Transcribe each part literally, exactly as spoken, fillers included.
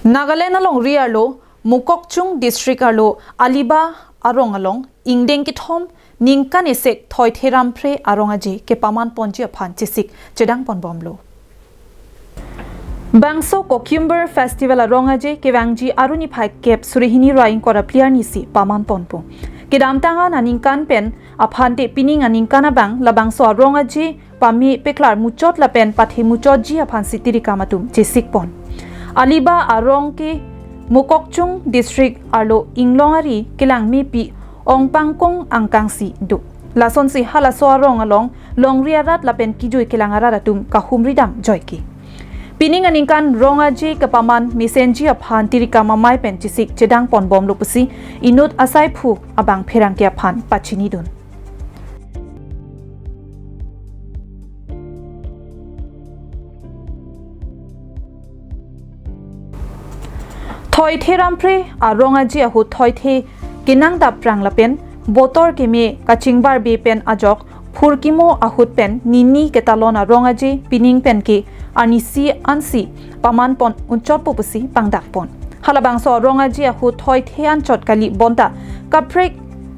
Nagaland alongri arlo Mokokchung district arlo Aliba arong along ingdeng kethom ningkan esek Thoithe Rampre arong aje kepaman ponji aphan chesik chedang ponbomlo. Bangso Kokumber Festival arong aje kevangji aruni phai kep suri hini ra ingkoi ra phli arni si paman ponpo. Kedamtang an aningkan pen aphante pining aningkan abang labangso arong aje pame peklar muchot lapen pathe muchotji aphan si tirikam atum chesik pon. Aliba arong ke Mokokchung district arlo Inglong ari kelang mepi Ongpangkong angkang si do. Lasonsi halaso arong along longri arat lapen kejui kelang arat atum kahumri dam joike. Pining aningkan rong aje kepaman mesenji aphan tirikam amei pen chesik chedang ponbomlo pusi inut asaiphu abang pherangke aphan pachinidun. Thoithe Rampre arong aje ahut thoithe kenang daprang lapen botor keme kachingbarbe pen ajok phurkimo ahut pen nini ketalon arong aje pining pen ke arnisi ansi paman pon unchotpo pusi pangdak pon. Halabangso arong aje ahut thoithe anchot kali bonta kaprek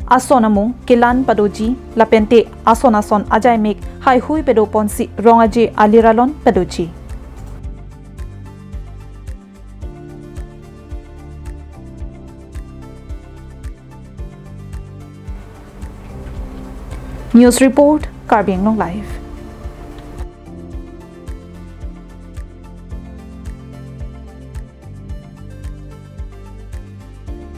ason amung kelan padoji lapente ason ason ajaimek haihui pedo ponsi rong aje aliralon padoji. News report, Karbi Anglong Live.